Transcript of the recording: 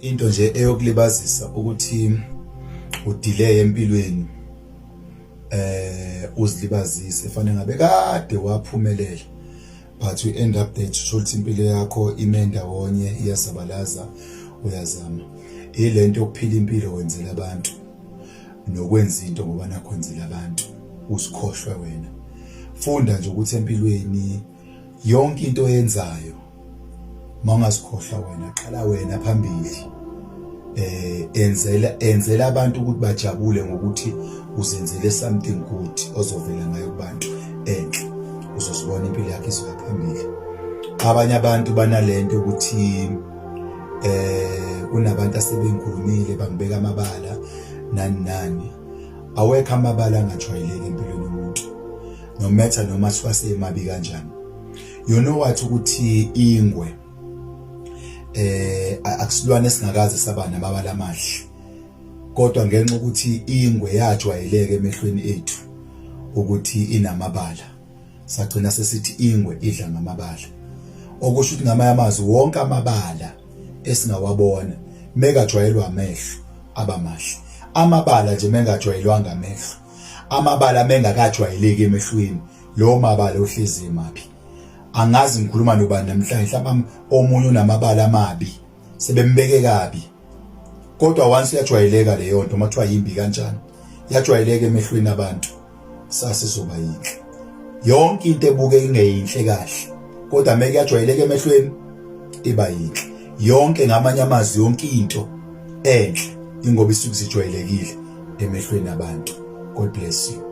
Into nje eyokulibazisa ukuthi udelay empilweni, uzilibazise, fanele ngabe kade waphumelela, but you end up there, uthola ukuthi impilo yakho ime ndawonye, iyazabalaza, uyazama. Ilento yokuphila impilo wenzela abantu nokwenza into ngoba nakho wenzela abantu, usikhohlwe wena. Funda nje ukuthi empilweni yonke into oyenzayo, mawungazikhohlwa wena, qala wena phambili, enzela abantu ukuthi bajabule ngokuthi uzenzele something good ozovela ngayo kubantu enhle, uzozibona impilo yakho izoya phambili. Abanye abantu banalento ukuthi kunabantu asebengikhulumile, bangibeka amabala, nani nani. Awekho amabala angajwayeleki empilweni yomuntu, no matter noma siwasemabi kanjani. You know what, ukuthi ingwe akusilwane esingakaze saba namabala amahle, kodwa ngenxa ukuthi ingwe yajwayeleka emehlweni ethu ukuthi inamabala, sagcina sesithi ingwe idla ngamabala. Okusho ukuthi ngamanye amazwi, wonke amabala esingawabona mekajwayelwa amehlo abamahle. Amabala nje mengajwayelwanga amehlo, amabala mengakajwayeleki emehlweni, lo mabala ohlezi mabi. Angazi ngikhuluma nobani namhlanje. Mhlawumbe omunye unamabala amabi, sebembeke kabi, kodwa once yajwayeleka leyo nto, mathiwa yimbi kanjani, yajwayeleka emehlweni abantu, sasizoba yinhle. Yonke into ebuke ingeyinhle kahle, kodwa meke yajwayeleka emehlweni, iba yinhle yonke. Ngamanye amazwi, yonke into enhle ingoba isuke isijwayelekile emehlweni abantu. God bless you.